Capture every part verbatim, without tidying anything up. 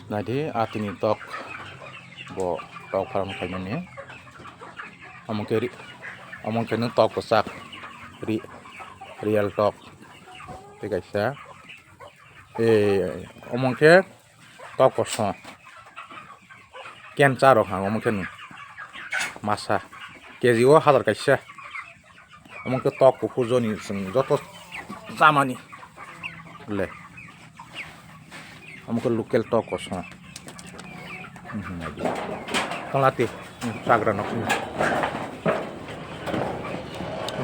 Naidi, atini tok bo tok farm khaimani. Omo khe ri-, omo khe no tok kwchak, ri-, real tok. Tei kaisa, eh, omo khe tok kosom. Cancer rok ha omo khe no masa. K G o hazar kaisa. Omo khe tok kuphur joni chwng joto chamani le. Omo khe local tok kosom. Mhm, naidi. Tongla te, hmm, chagra nok sini.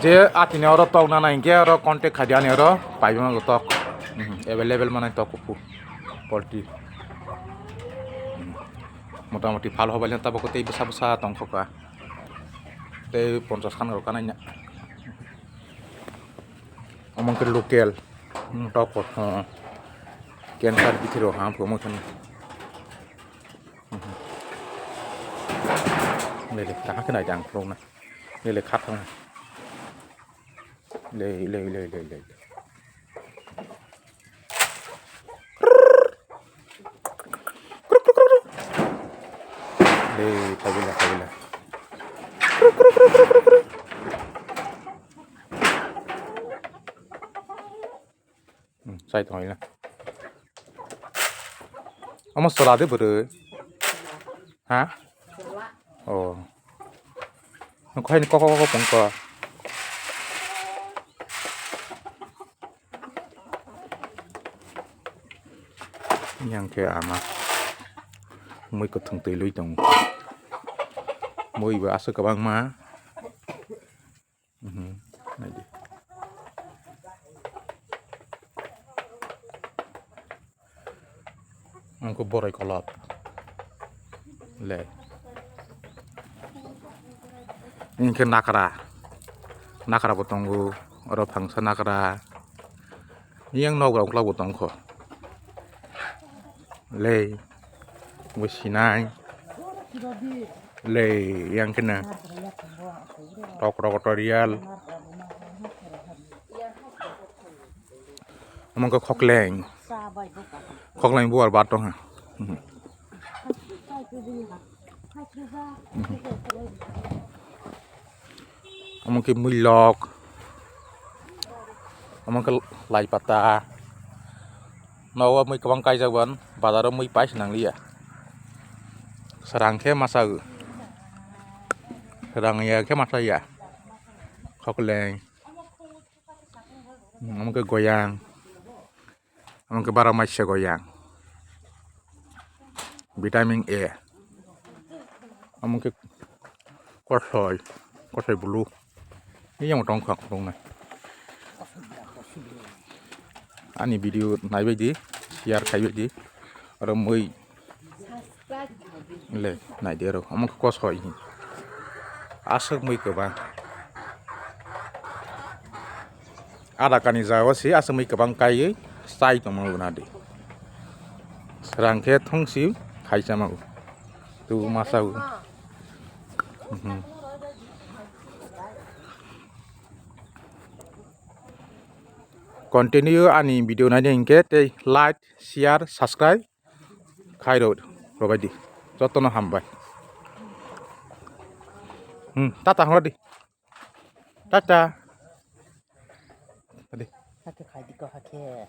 Je atini oro tok nana hinkhe oro contact khaidi ani oro paibima tok. Mhm, available manai tok kuphur poultry. Mhm. Motamoti phal hobailino tabuk tei bwsa bwsa tongkha. Tei ponchas khan rok kanai na. Omo khe local, hmm, tok kosom. Cancer bithi rok ham phumo khe. Lele, ta khe nai jang rok na. Lele khat thang. Lei, lei, lei, lei, lei. Lei, phaibila, phaibila. Hmm, sai tongila. Omo sola de bwrwi. Ha? Oh. Nokhaini kok kok kok pungko. Yang khe ama mui kwthwng twi lui tongo. Mui bo aswk kwbangma. Mhm. Naidi. Ang khe borai kolop. Le. Ang khe nakra. Nakra bo tongo. Oro phangsa nakra. Yang nok rok bo tongkho. Le. Bo sinai. Le yang khe na. Tok rok to real. Omo khe khokleng. Khokleng buar bat tong ha. Mhm. Mhm. Omo khe muilok. Omo khe lai pata. Nogo mui kwbang kaijak ban, bazaro mui paisa nangliya. Swrang khe masa o. Swrang ya khe masa ya. Khokleng. Omo khe goyang. Omo khe bara maisa goyang. Vitamin A. Omo khe kosoi, kosoi bulu. Yang tong khak tong nai. Ani video naibai di, share khaibai di. Oro mui. Le, nai de ro, omo khe kosoi. Aswk mui kwbang. Ada kani jaga o se aswk mui kwbang kaiwi chai tongma nadi. Swrang khe thungsi khai chama o. Tu masa o. Mhm. Continue ani video naidi hinkhe tei like, share, subscribe. Khairo, robaidi. Jotono hambai. Hmm, tata horo di. Tata. Adi. Tata khai di ko hakhe.